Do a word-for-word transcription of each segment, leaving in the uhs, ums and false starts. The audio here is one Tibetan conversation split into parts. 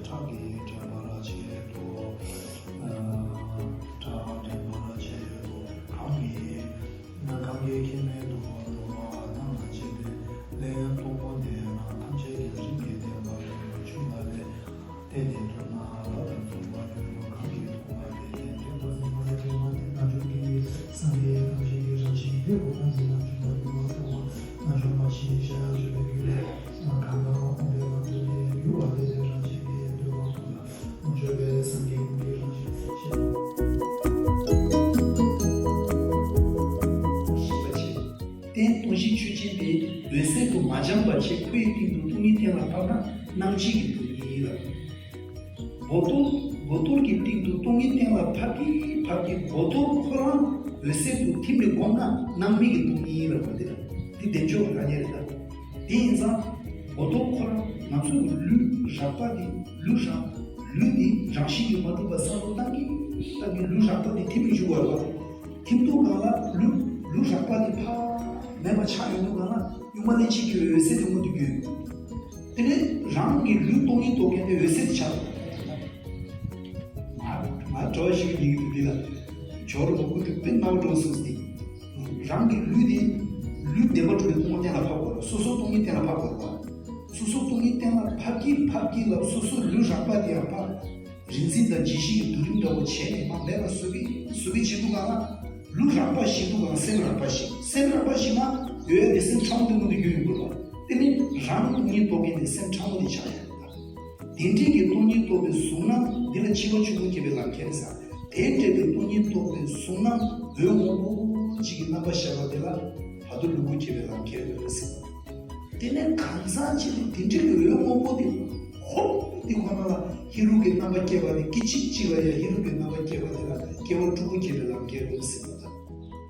ཁྲག་གི་དྲན་པ་ལ་བྱེད་དོ། ཁྲག་དྲན་པ་ལ་བྱེད་དོ། གང་གིས་གང་གིས་ཁྱེད་མེད་དུ་འགྲོ་བ་རྣམས་ལ་བྱེད་པའི་ལས་ངན་རྟོག་པ་དེ་རྣམས་ཐམས་ཅད་ཀྱང་རིམ་གྱིས་བརྟན་པར་འགྱུར་བ་ཆུ་ལ་ལས། དེ་ནས་མཐོང་ན་ལྷ་དང་མཚུངས་པར་འགྱུར་རོ། གང་གིས་མཐོང་བ་དེ་ལས་བརྟན་པར་འགྱུར་བ་ཆུ་ལ་ལས། རྣལ་འབྱོར་གྱི་སངས་རྒྱས་ཐམས་ཅད་ཀྱི་རང་བཞིན་དེ་རོ། གང་གིས་རྣལ་འབྱོར་མ་འགྱུར་བ་འགྱུར་བར་བྱ་བ། རྣལ་འབྱོར་མ་ཞེས་བྱ་བརྗོད་པའི་རྒྱུད་ལས། གང་གང་འོངས་པའི་ལམ་དུ་ནི་འགྱུར་བ་ལས་རང་བཞིན་གྱིས་འདུལ་བ་ཀུན་ལ་བརྗོད་པའི་སངས་རྒྱས་ཀུན་གྱི་རང་བཞིན་ཞེས། རྟེན་སྟོང་གཞི་ཆོས་ཅན་དེ་འོད་གསལ་དུ་མ་སྦྱངས་པ་བྱས་ཁོ་ཡི་སྟེང་དུ་སྟོང་ཉིད་གཏན་ལ་ཕབ་ན་སྣང་བྱེད་ཀྱི་སྟོང་ཉིད་ལ། བོ་དོར་བོ་དོར་གྱི་སྟེང་དུ་སྟོང་ཉིད་གཏན་ལ་ཕབ་ཀྱིན་ཕབ་ཀྱིན་བོ་དོར་ཁོ་རང་འོད་གསལ་དུ་ཐིམ་ནས་བསྒོམས་ན་སྣང་མེད་ཀྱི་སྟོང་ཉིད་ལ་གོ། དེ་ལ་དེ་བདེ་མཆོག་གི་ཐ་སྙད་རེད་ད། དེ་ཡིན་ཙང་བོ་དོར་ཁོ་རང་ང་ཚོ་གི་ལུས་རགས་པ་དེ་ལུས་རགས་ལུས་དེ་རང་བཞིན་གྱིས་མ་གྲུབ་པ་བསམ་བློ་བཏང་གིན་བཏང་གིན་ལུས་རགས་པ་དེ་ཐིམ་མི་འཇུག་པ་རེད་བ། ཐིམ་དུས་སྒང་ལ་ལུས་ལུས་རགས་པ་དེ་ཕར་མེད་པ་ཆགས་ཡོང་དུས་སྒང་ལ་གཉུག་མ་ལྷན་ཅིག་གི་འོད་གསལ་དེ་མངོན་དུ་གྱུར་ཡོང་། དེ་ནས་རང་གི་ལུས་སྟོང་ཉིད་རྟོགས་མཁན་དེ་འོད་གསལ་དེ་ཆགས་འདུག་ང་ང་གྲོགས་ཤིག་ཡིན་གྱི་འདུག་འདི་ལ་སྦྱོར་མོ་གུ་དེ་དཔེ་ནག་འགྲོ་སོང་ཟེར། རང་གི་ལུས་དེ་ལུས་བདེན་པར་གྲུབ་པའི་སྟོང་པ་གཏན་ལ་ཕབ་དགོས་རེད། སོ་སོ་སྟོང་ཉིད་གཏན་ལ་ཕབ་དགོས་རེད། སོ་སོ་སྟོང་ཉིད་གཏན་ལ་ཕབ་ཀྱིན་ཕབ་ཀྱིན་ལ་སོ་སོ་ལུས་རགས་པ་དེ་ཡང་ཕར་རིག་འཛིན་དང་བརྗིད་ཞི་ཡི་བསྡུ་རིམ་འདྲ་བོ་བྱས་ནས་མ་མེད་པ་བཟོ་གི་བཟོ་གི་བྱེད་དུས་སྒང་ལ་ལུས་རགས་པ་ཞིག་དུས་སྒང་སེམས་རགས་པ་ཞིག་སེམས་རགས་པ་ཞིག་ན་འོད་དེ་སེམས་ཕྲ་མོ་དེ་མངོན་དུ་གྱུར་ཡོང་དགོས་པ། དེ་ནི་རང་སྟོང་ཉིད་རྟོགས་མཁན་དེ་སེམས་ཕྲ་མོ་དེ་ཆགས་ཡོང་དགོས་པ། དེ་འདྲའི་གི་སྟོང་ཉིད་རྟོགས་པའི་གཟུང་རྣམ་འདི་ལ་འཆི་བ་ཆུང་ངུ་སྐྱེ་བའི་ལམ་ཁྱེར་ཟེར། དེ་འདྲའི་གི་སྟོང་ཉིད་རྟོགས་པའི་གཟུང་རྣམ་འོད་སྔོན་པོ་གཅིག་གི་རྣམ་པ་ཤར་བ་དེ་ལ་བར་དོ་ལུ་གུ་སྐྱེ་བའི་ལམ་ཁྱེར་ཡོད་ཟེར། དེ་ནས་གང་ཟག་ཅིག་ལ་དེ་འདྲའི་གི་འོད་སྔོན་པོ་དེ་ཧོབ་དེ་ཁོ་ན་ལ་ཧེ་རུ་ཀའི་རྣམ་པ་སྐྱེས་པ་དེ་སྐད་ཅིག་གཅིག་ལ་ཡང་ཧེ་རུ་ཀའི་རྣམ་པ་སྐྱེས་པ་དེ་ལ་སྐྱེ་བ་དྲུག་པོ་སྐྱེ་བའི་ལམ་ཁྱེར་ཡོད་ཟེར་བ་དང་།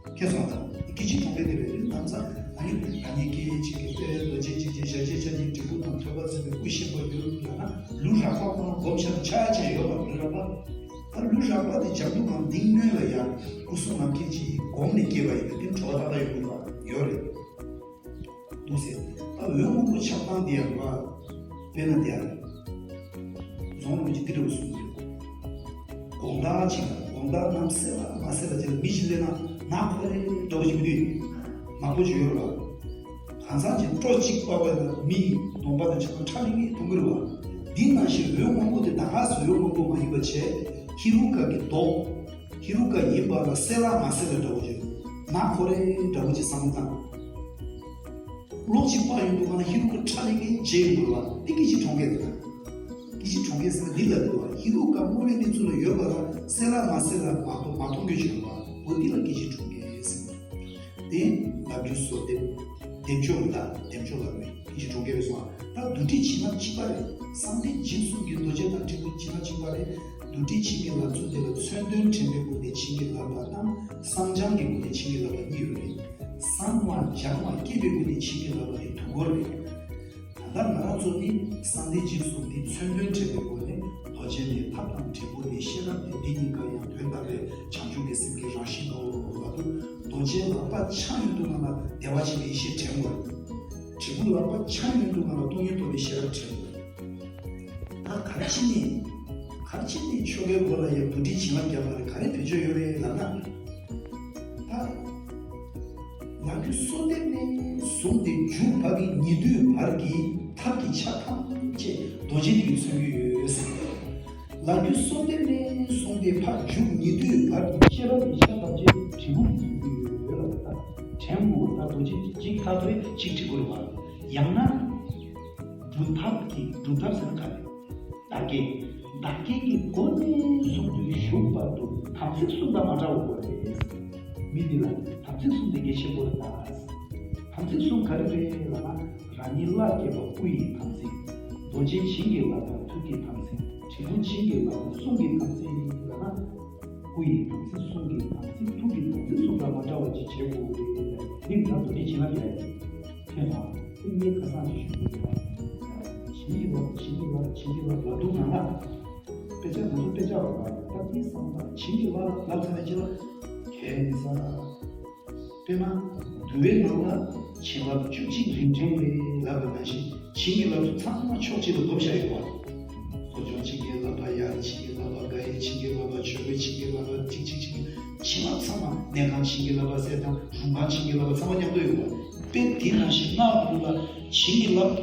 མཁྱེན་སོང་དང་། སྐད་ཅིག་གྲོང་ཁྱེར་དེ་བས་ལམ་སང་ཨ་ནི་ཨ་ནི་སྐད་ཅིག་གི་དཔེ་རྡོ་རྗེ་འཇིགས་བྱེད་ཞལ་བརྒྱད་བཅས་ཀྱི་འབྲས་བུ་དང་ཐོད་པ་འཛིན་པའི་སྐུ་ཞེས་པ་ཡོད་ལ་ན་ལུས་རགས་པ་ཁོ་ན་སྒོམ་བྱ་ན་ཆ་ཡ་ཅན་ཡོད་པ་ལུས་རགས་པ། ད་ལུས་རགས་པ་དེ་སྦྱང་དུས་སྒང་འདི་སྔོན་ལ་ཡང་སྐུ་གསུང་རྣམ་མཁྱེན་གྱིས་བསྒོམས་ནས་སྐྱེས་པ་ཡིན་པས་དེ་གྲོགས་ཏག་ཏག་ཡོང་གི་ཡོད་རེད། འདུག་ཟེར། ད་འོད་སྔོན་པོ་ཆགས་སྟངས་དེ་ཡང་རེད་བ། དཔེར་ན་དེ་ཡང་རྫོང་རིན་པོ་ཆེ་འདི་འདྲ་བོ་གསུངས་ཡོད། དགོང་དག་ཅིག་ལ་དགོང་དག་ནམ་གསལ་ལ་མ་གསལ་ལ་ཅིག་ལ་མི་ཞིག་སླེབས་ན་ནག་ཁོ་རེ་འདྲ་བོ་ཞིག་མི་འདུག་མང་པོ་ཞིག་ཡོད་རེད་བ། གང་ཟག་ཅིག་སྤྲོ་གཅིག་པ་བས་ན་མི་ཡི་གདོང་པ་དང་ཕྱག་ན་ཁྲ་ལིང་ལིང་མཐོང་གི་རེད་བ། འདི་ནང་བཞིན་འོད་སྔོན་པོ་དེ་ད་ག་སེ་འོད་སྔོན་པོ་མ་ཡིན་པ་བྱས་ཧེ་རུ་ཀ་གི་མདོག་ཧེ་རུ་ཀ་ཡིན་པ་ལ་གསལ་ལ་མ་གསལ་ལ་འདྲ་བོ་ཅིག་ནག་ཁོ་རེ་འདྲ་བོ་ཅིག་བསམ་བློ་བཏང་། གློག་ཅིག་སྤར་ཡོང་དུས་སྒང་ལ་ཧེ་རུ་ཀ་ཁྲ་ལིང་ལིང་བྱས་ཡོང་དགོས་པ་འདི་སྐད་ཅིག་གྲོང་ཁྱེར་དེ་དང་། སྐད་ཅིག་གྲོང་ཁྱེར་ཟེར་ན་འདི་ལ་འདུག་བ། ཧེ་རུ་ཀ་སྔོན་མའི་གནས་ཚུལ་ལ་ཡོད་པ་ལ་གསལ་ལ་མ་གསལ་ལ་མ་མཐོང་མ་མཐོང་གི་བྱུང་བ་འོ་འདི་ལ་སྐད་ཅིག་གྲོང་ཁྱེར་ཟེར། དེ་ལབ་རྒྱུ་གསོལ་འདེབས་བདེ་མཆོག་ལ་བདེ་མཆོག་ལ་སྐད་ཅིག་གྲོང་ཁྱེར་རེད་སོང་བ། ད་བདུད་རྩི་བྱིན་རླབས་གཅིག་པ་རེད། གསང་བདེ་འཇིགས་གསུམ་གྱི་རྡོ་རྗེ་དང་འབྲས་བུ་བྱིན་རླབས་གཅིག་པ་རེད། བདུད་རྩི་བྱིན་གྱིས་བརླབས་ཚུལ་དེ་ལ་མཚོན་དོན་དྲན་པའི་སྒོ་ནས་བྱིན་གྱིས་བརླབས་པ་དང་བསམ་སྦྱང་གི་སྒོ་ནས་བྱིན་གྱིས་བརླབས་པ་གཉིས་ཡོད་རེད། བསམ་བ་སྦྱང་བ་བསྐྱེད་པའི་སྒོ་ནས་བྱིན་གྱིས་བརླབས་པ་དེ་དུས་འཁོར་རེད། ད་ལྟ་ང་རང་ཚོ་ནི་གསང་བདེ་འཇིགས་གསུམ་འདི་མཚོན་དོན་དྲན་པའི་སྒོ་ནས་རྡོ་རྗེ་ནི་ཐབས་དང་འབྲས་བུ་ནི་ཤེས་རབ་ནི་འདི་གཉིས་ཀ་ཡང་དོན་དམ་པའི་བྱང་ཆུབ་ཀྱི་སེམས་ཀྱི་རང་བཞིན་ནོ་ལབ་དུས་རྡོ་རྗེ་ལག་པ་འཆང་ཡོང་དུས་ང་ལ་བདེ་བ་ཆེན་པོའི་ཡེ་ཤེས་དྲན་དགོས། འབྲས་བུ་ལག་པ་འཆང་ཡོང་དུས་ང་ལ་སྟོང་ཉིད་རྟོགས་པའི་ཤེས་རབ་དྲན་དགོས། ད་ག་རེ་བྱས་ནས་ག་རེ་བྱས་ནས་ཆོ་གའི་སྒོ་ལ་ཡང་བདུད་རྩི་བྱིན་རླབས་བརྒྱབ་པ་རེད། ག་རེ་བེད་སྤྱོད་ཡོད་རེད་ལབ་ན། ད་ལབ་རྒྱུ་གསོལ་འདེབས་ནས་བཟུང་སྟེ་མཇུག་བར་གྱི་ཉེ་དུའི་བར་གྱི་ཐབས་ཀྱི་ཆ་ཐམས་ཅད་རྡོ་རྗེ་འདི་གིས་མཚོན་གྱི་ཡོད་ཟེར། ལབ་རྒྱུ་གསོལ་འདེབས་ནས་བཟུང་སྟེ་ཕར་མཇུག་ཉེ་དུའི་བར་གྱི་ཤེས་རབ་ཀྱི་ཆ་ཐམས་ཅད་འབྲས་བུ་གིས་མཚོན་གྱི་ཡོད་ལབ་པ་དང་དྲན་དགོས། ད་རྡོ་རྗེ་གཅིག་ཐག་ཏུ་གཅིག་བྲི་དགོས་རེད་བ། ཡང་ན་སྒྲུབ་ཐབས་ཀྱི་སྒྲུབ་ཐབས་ཟེར་ན་ག་རེ། བདག་བསྐྱེད། བདག་བསྐྱེད་ཀྱི་སྒོ་ནས་བཟུང་སྟེ་གཞུག་བར་དུ་དམ་ཚིག་གསུམ་དང་མ་བྲལ་བ་དགོས་རེད། མི་འདི་ལ་དམ་ཚིག་གསུམ་དེ་གལ་ཆེན་པོ་རེད་ད། དམ་ཚིག་གསུམ་ག་རེ་རེད་ལབ་ན། རང་ཉིད་ལྷ་བསྐྱེད་པ་སྐུ་ཡི་དམ་ཚིག་རྡོ་རྗེ་བྱིན་གྱིས་བརླབས་པ་ཐུགས་ཀྱི་དམ་ཚིག་འབྲས་བུ་བྱིན་གྱིས་བརླབས་པ་གསུང་གི་དམ་ཚིག་ལབ་ན། སྐུ་ཡི་དམ་ཚིག་གསུང་གི་དམ་ཚིག་ཐུགས་ཀྱི་དམ་ཚིག་གསུམ་དང་མ་བྲལ་བ་ཅིག་བྱེད་དགོས་རེད། འདི་ནི་ད་རྡོ་རྗེ་བྱིན་རླབས་ཡ་ཡིན། ཐོས་དང་། ཏིང་ངེ་ཁ་སང་གི་ཞུ་རྒྱུ་རེད། བྱིན་གྱིས་བརླབས་བྱིན་གྱིས་བརླབས་བྱིན་གྱིས་བརླབས་ལབ་འདུག་ན་ལ། དཔེ་ཆ་ང་ཚོ་དཔེ་ཆ་བ་ལ་ད་ཏིང་སང་ད་བྱིན་གྱིས་བརླབས་ལབ་ཚར་ན་ཅི་ལ། གལ་ཡིན་ས། དཔེར་ན། འདུལ་བའི་ནང་ལ་བྱིན་རླབས་བཅུ་གཅིག་རིམ་འདྲེན་རེད་ལབ་པ་ནང་བཞིན་བྱིན་གྱིས་བརླབས་ཚུལ་ཚང་མ་ཕྱོགས་གཅིག་ལ་བསྡོམས་བཞག་ཡོད་པ། བྱིན་གྱིས་བརླབས་པ། ཡར་བྱིན་གྱིས་བརླབས་པ། ག་རེ་བྱིན་གྱིས་བརླབས་པ། མཆོད་པ་བྱིན་གྱིས་བརླབས་པ། ཅིག་ཅིག་ཅིག་བྱིན་རླབས་ཚང་མ། གནས་ཁང་བྱིན་གྱིས་བརླབས་པ་ཟེར་དང་། སྒྲུབ་ཁང་བྱིན་གྱིས་བརླབས་པ། ཚང་མ་མཉམ་དུ་ཡོད་པ། དཔེ་དེ་ནང་བཞིན་སྔགས་འདི་ལ་བྱིན་གྱིས་བརླབས་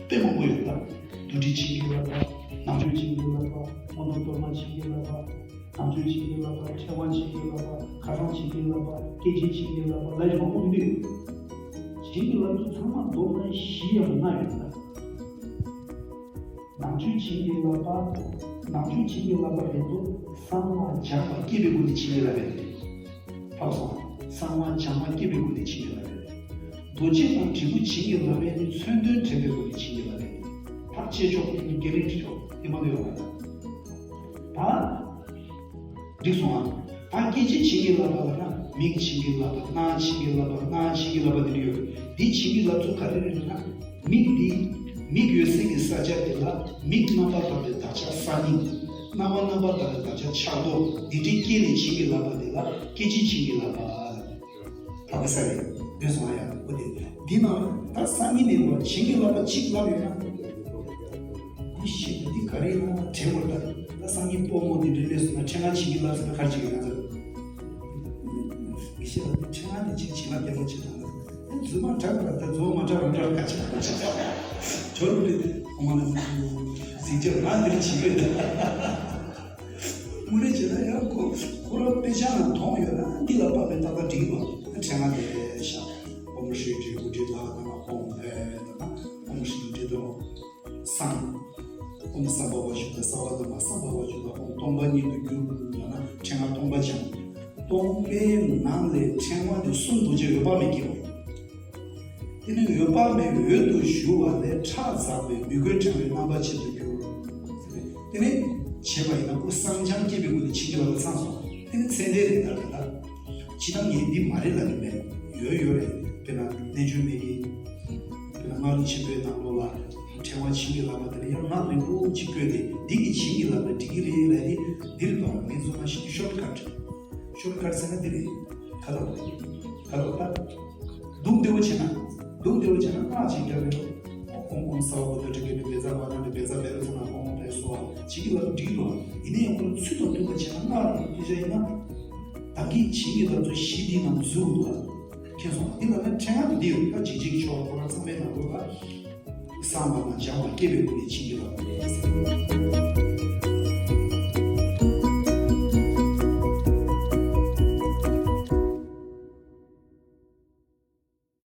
དཔེ་མང་པོ་ཡོད་ད། བདུད་རྩི་བྱིན་གྱིས་བརླབས་པ། ནང་མཆོད་བྱིན་གྱིས་བརླབས་པ། སྔོན་འགྲོ་གཏོར་མ་བྱིན་གྱིས་བརླབས་པ། ནང་མཆོད་བྱིན་གྱིས་བརླབས་པ། ཕྲེང་བ་བྱིན་གྱིས་བརླབས་པ། ཁ་སང་བྱིན་གྱིས་བརླབས་པ། སྐད་ཅིག་བྱིན་གྱིས་བརླབས་པ། ལ་ཡི་མང་པོ་མི་འདུག་བྱིན་གྱིས་བརླབས་ཚུལ་ཚང་མ་མདོར་ན་བཞི་ཡང་ལྔ་ཡོད་ད། ནང་མཆོད་བྱིན་གྱིས་བརླབས་པ། ནང་མཆོད་བྱིན་གྱིས་བརླབས་པ་རེད་དོ། གསང་བ་སྦྱངས་པ་བསྐྱེད་པའི་སྒོ་ནས་བྱིན་གྱིས་བརླབས་པ་རེད། ཧ་གོ་སོང་། གསང་བ་སྦྱངས་པ་བསྐྱེད་པའི་སྒོ་ནས་བྱིན་གྱིས་བརླབས་པ་རེད། རྡོ་རྗེ་དང་དྲིལ་བུ་བྱིན་གྱིས་བརླབས་པ་ནི་མཚོན་དོན་དྲན་པའི་སྒོ་ནས་བྱིན་གྱིས་བརླབས་པ་རེད། ད་བཅས་ཆོག་དེ་ནི་རྒྱ་རིགས་ཆོག་དེ་མ་ནུས་པ་ད། ད། འགྲིག་སོང་ཨ། ད་སྐད་ཅིག་བྱིན་གྱིས་བརླབས་པ་ལ་ན། མིག་བྱིན་གྱིས་བརླབས་པ། རྣ་བྱིན་གྱིས་བརླབས་པ། སྣ་བྱིན་གྱིས་བརླབས་པ་འདི་འདྲ་ཡོད། འདི་བྱིན་གྱིས་བརླབས་ཚུལ་ག་རེ་རེད་ལབ་ན། མིག་འདི། མིག་ཡོད་སའི་གི་ས་ཆ་དེ་ལ་མིག་རྣམ་པར་དག་པའི་དག་ཆ་ས་སྙིང་། རྣ་བ་རྣམ་པར་དག་པའི་དག་ཆ་ཆགས་རྡོ། འདི་འདྲའི་སྐྱེས་ནས་བྱིན་གྱིས་བརླབས་པ་དེ་ལ་སྐད་ཅིག་བྱིན་གྱིས་བརླབས་པ། ད་ག་ས་རེད། འདོད་སོང་ཨ་ཡ། འོ་དེ། འདི་ན་ད་སང་ཉིན་ནས་ལོ་བྱིན་གྱིས་བརླབས་པ་གཅིག་ལབ་ཡོད་ན། འདི་ཤེས་ཀྱི་འདི་ག་རེ་ཡིན་ན་དྲན་དགོས་ད། ད་སང་ཉིན་སྤོ་མོ་འདི་འདྲའི་སླེབས་སོང་ན་ཕྲེང་བ་བྱིན་གྱིས་བརླབས་ཟེར་ན་ག་རེ་བྱེད་ཀྱི་ང་ཚོ། མི་ཤེས་ལ་འདི་ཕྲེང་བ་འདི་གཅིག་བྱིན་རླབས་རྒྱག་རོགས་བྱེད་དང་། ཨེ་རྫུན་མ་འདྲ་ག་ར་ད་རྫུན་མ་འདྲ་རང་འདྲ་ག་ཅིག་ག་ཅིག་ཅོ་རུ་རེད། ཁོང་ལ་ཟིང་ཆ་ང་འདིར་བྱིན་ཡོད་ད། དངོས་གནས་བྱས་ན་ཡང་ཁོ་ཁོ་རང་དཔེ་ཆ་ནང་མཐོང་ཡོད་ན་འདི་ལ་དཔག་པའི་རྟགས་དང་འགྲིག་གི་འདུག་ཕྲེང་བ་དེ་ཤ་ཨོཾ་ཧྲཱིཿ་ཧྲཱིཿ་ཨུ་ཏྲི་ལ་ན་མ་ཧོམ་ཨེ་ད་ན་ཨོཾ་ཧྲཱིཿ་ཨུ་ཏྲི་དང་སང་ཨོཾ་སམྦྷ་ཝ་ཤུདྡྷ་སརྦ་དྷརྨ་སམྦྷ་ཝ་ཤུདྡྷ་ཨོཾ་སྟོང་པ་ཉིད་དུ་གྱུར་ལ་ན་ཕྲེང་བ་སྟོང་པ་སྦྱངས། སྟོང་པའི་ནང་ལས་ཕྲེང་བ་དེ་གསུམ་འདུ་བྱེད་འོད་དཔག་མེད་སྐྱེ་བ། དེ་ནི་འོད་དཔག་མེད་འོད་དུ་ཞུ་བ་ལས་ཁྲག་འཛག་པའི་མི་མགོའི་ཕྲེང་བའི་རྣམ་པ་ཅན་དུ་གྱུར། དེ་ནི་བྱས་པ་ཡིན་ན་སྐུ་གསང་རྐྱང་སྐྱེས་པའི་སྐུ་དེ་བྱིན་གྱིས་བརླབས་པ་ཚང་སོང་། དེ་ནི་ཚད་ལྡན་རེད་ད་རེད་ད། ཇི་ལྟར་ངས་འདི་མ་རེད་ལབ་ཀྱི་མེད། ཡོད་ཡོད་རེད། དཔེར་ན་རྣལ་འབྱོར་མའི་གི། དཔེར་ན་སྔགས་རིགས་ཆེན་པོའི་ནང་ལོགས་ལ་ཕྲེང་བ་བྱིན་གྱིས་བརླབས་པ་དེ་ལ་ཡང་ངག་རིང་པོ་ཅིག་བཀོད་དེ་འདི་གིས་བྱིན་གྱིས་བརླབས་པ་འགྲིག་གི་རེད་ལབ་དེ་འདིར་དང་མིང་བཟོ་མ་ཤེས་ཀྱི་ཤོཊ་ཀཊ། ཤོཊ་ཀཊ་ཟེར་ན་འདི་རེད། ག་ལ་ག་ལ་ད། སྡུག་བདེ་བོ་བྱས་ན། སྡུག་བདེ་བོ་བྱས་ན་སྔགས་ཅིག་རྒྱབ་རེད། ཨོཾ་ཨོཾ་སརྦ་བུདྡྷ་ཊཱིཀྵ་ནི་བཛྲ་པཱ་ཎ་ནི་བཛྲ་བཻ་རོ་ཙ་ན་ཧོ་ཧོ་བཻ་སྭཱ་ཧཱ་ཅིག་གི་ལབ་འགྲིག་འདུག་ཡིན་ན་ཡང་ཁོ་ཚུལ་དང་མཐུན་པ་བྱས་ན་སྔགས་རེད། དཔེ་ཆ་ཡིན་ན། ད་གིན་བྱིན་གྱིས་བརླབས་ཚུལ་བཞི་འདི་ནང་འཛུལ་འདུག་མཁྱེན་སོང་། འདི་ལ་ན་ཕྲེང་བ་འདི་ཡོད་ད། བྱིན་གྱིས་ཆོག་ཁོ་རང་ཚང་མའི་ནང་ལོགས་ལ། གསང་བ་དང་སྦྱངས་པ་སྐྱེས་པའི་སྒོ་ནས་བྱིན་གྱིས་བརླབས་པ་རེད།